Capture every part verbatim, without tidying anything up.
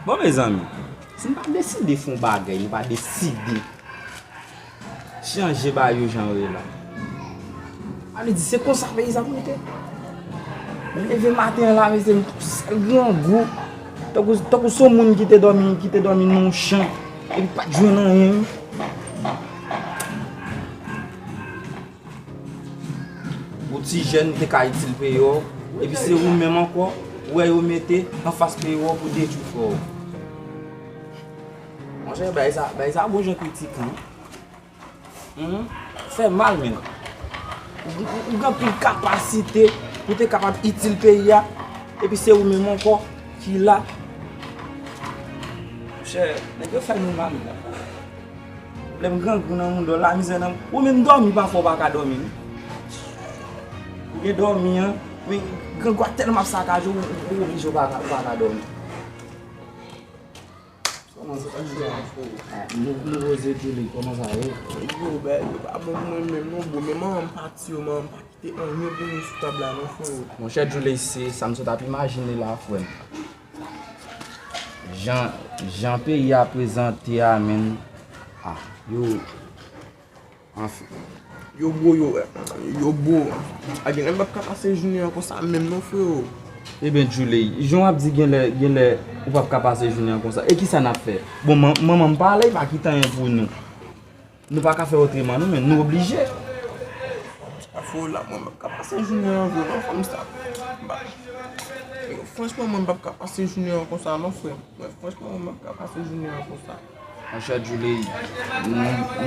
Bon, mezanmi, si n pa deside fè yon bagay, nou pa deside chanje bagay yo jan yo ye la, sa vle di se konsa peyi sa pou rete. Mwen leve maten an la, mesye, m sèl grangou. Tankou, tankou se yon moun ki te dòmi, ki te dòmi nan yon chan, epi pa t jwenn anyen. Ou ti jèn, ou te ka itil peyi w, epi se ou menm ankò, ou wè yo mete anfas peyi w pou detwi frè w. Monchè, bagay sa, bagay sa bon jan kritik, wi. Humm, fè mal, menm. Ou, ou, ou gen anpil kapasite pou te kapab itil peyi a, epi se ou menm ankò ki la. Monchè, nèg yo fè nou mal, menm. Lè m grangou nan mouda w, lamizè nan, ou menm dòmi pafwa w pa ka dòmi, non. Ou gen dòmi an, men grangou a tèlman ap sakaje w, ou, ou oblije w pa ka, ou pa ka dòmi. Kòman sa, kòman sa ye? Nou, nou poze tou li, kòman sa ye? Yo, bèl, yo pa bon pou mwen menm non, bro. Men manman m pati yo, manman m pa kite anyen pou nou sou tab la non, frero. Monchè Djouley, se sa m sot ap imajine la, frè m. Jan, jan peyi a prezante a, menm, ah, yo, anfen. Yo, bro, yo, yo, bro. A, genlè m p ap ka pase jounen an konsa menm non, frero. Ebyen, Djouley, jan w ap di genlè, genlè ou p ap ka pase jounen an konsa. E kisa n ap fè? Bon, man-, manman m pa la, li pa kite anyen pou nou. Nou pa ka fè otreman, non, men nou oblije. Afo la, mwen, m ap ka pase jounen an vre, non, fanm sa. Ba. Franchman, mwen, m p ap ka pase jounen an konsa, non, frè m. Mwen, franchman, mwen, m p ap ka pase jounen an konsa. Monchè Djouley, m,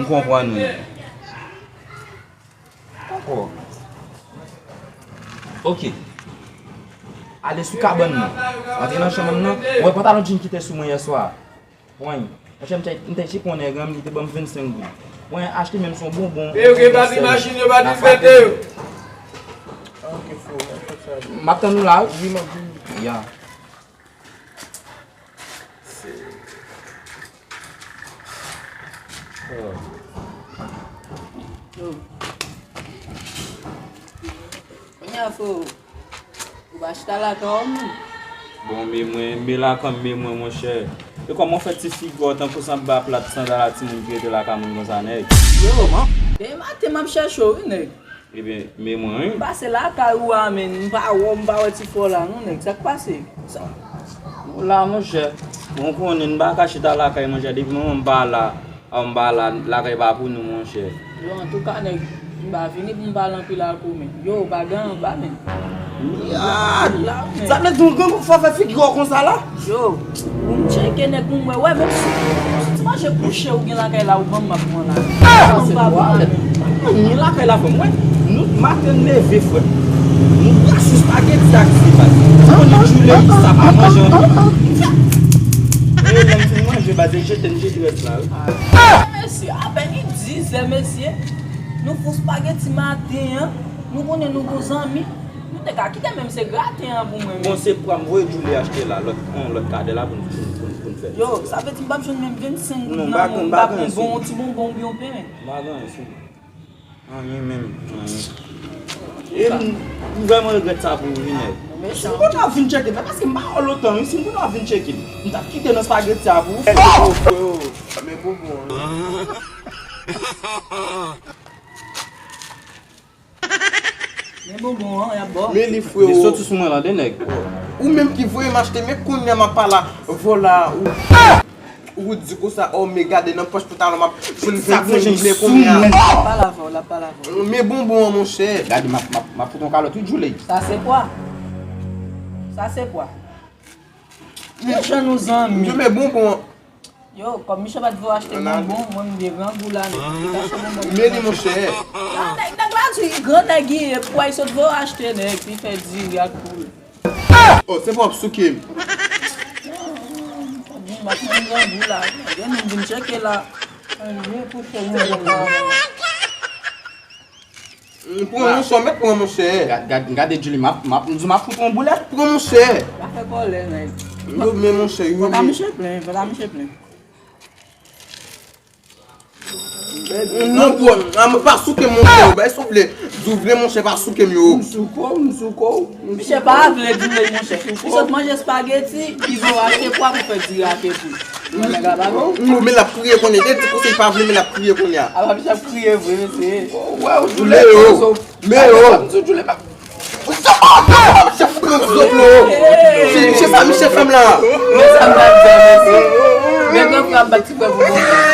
m konprann ou. Dakò. Ok. Ale sou kabann nan. Antre nan chanm nan. Ou wè pantalon djin ki te sou mwen yèswa? Pran l. Monchè, m te, m te chik yon nèg an, li te ban m vennsenk goud. Mwen achte menm se yon bonbon. E yo gen batri machin, yo batri fete yo. M ap tann ou la, wi. Wi, m ap vini. Ya. Yo. Kounye a, fo. Ou pa chita lakay ou menm? Bon, men mwen, men lakay m, men mwen, monchè. E kòman w fè ti figi w tankou sanba plat sandal a timoun ki rete lakay moun konsa, nèg? Yo, man. Demen maten, m ap chèche w, wi, nèg. Ebyen, men mwen, wi. M pase lakay ou a, men m pa wè w, m pa wè ti frè w la, non, nèg. Sa k pase? Sa. Nou la, monchè. Bon, konnen, n pa ka chita lakay, monchè. Depi manman m pa la, Anba la, lakay pa pou nou, monchè. Yo, antouka, nèg, m pa vini pou m pale anpil ak ou, men. Yo, bagay anba, men. Miyad! Sa vle di yon grangou fò fè figi w konsa la? Yo, pou m tcheke nèg pou m wè, wè, menm si, si ti manje kouche ou gen lakay la, ou ban m, m ap pran la. Ah! Sa se bwa, men. Mwen, ni lakay la, frè m, wè. Nou, maten n leve, frè m. Nou pran sou spaghetti ak ti baz. Ou konnen Djouley, sa pa manje anpil. E lè m fin manje, baz, e jete n jete rès la, wi. Mesye, apèn li dizè, mesye. Nou fou spaghetti maten an. Nou konnen nou gon zanmi. Nou te ka kite menm se graten an pou mwen, bon, men. Se pwa m voye Djouley achte la, lòt, yon lòt kadè la pou n, pou n, pou n, pou n fè. Yo, sa vle di m p ap jwenn menm vennsenk goud nan men w, m pa konn, bon, yon ti bonbon oubyen yon pen, men. M pa gen anyen sou mwen. Anyen menm, anyen. E m, m vrèman regrèt sa pou ou, wi, nèg. Si m konn ap vin tcheke, men paske m pa wè w lontan, wi, si m konn ap vin tcheke, m t ap kite nan spaghetti a pou ou. Frè, frè, frè, frè, men bonbon an. Men bonbon an, y ap ba w. Men li, frero. Li soti sou mwen la, de nèg. Ou menm ki voye m achte, men kounye a m ap pale a vòlò a ou. Ou di konsa, oh, men gade nan pòch pantalon m ap jwenn vennsenk goud, men kounye a. L ap pale avè w, l ap pale avè w. Men bonbon an, monchè. Gade, m ap, m ap, m ap fout yon kalòt, wi, Djouley. Sa se pwa. Sa se pwa. Yon jan nou zanmi. Yo, men bonbon an. Yo, kòm misye pa t vle w achte bonbon, mwen m vye grangou la, nèg. Li t achte bonbon. Men li, monchè. Nèg, nèg la di, gran nèg li ye, pou ay sot vle w achte, nèg, li fè diri ak poul. Oh, se pa w ap souke m. M ap pran grangou la. Gen moun vin tcheke la. Ann, vin kouche, moun vin la. Pran monchè, mèt pran monchè. Gad, gad, gade Djouley, m ap, m ap, m di w m ap fout yon boulèt. Pran monchè. Pa fè kòlè, nèg. Yo, men monchè, yo, men. Fò ta mouche plen, fò ta mouche plen. Non, bro, an, pa souke m, monchè, yo, bay souple. Di w vle, monchè, pa souke m, yo. M souke w, m souke w. Misye pa vle di vle, monchè. Li sot manje espageti, li vle achte pwa pou fè diri ake pou. Mwen nèg la pa bon. Non, men l ap kriye kounye a. Te di konsèy pa vle, men l ap kriye kounye a. Apa misye ap kriye vre, mesye. Wè, ou Djoule yo. Men yo. M di w, Djoule pa. Chèf pran zòt lo. Se, se sa, misye fè m la. Men sa m t ap di, mesye. Men gran frè ap bat ti frè pou bon.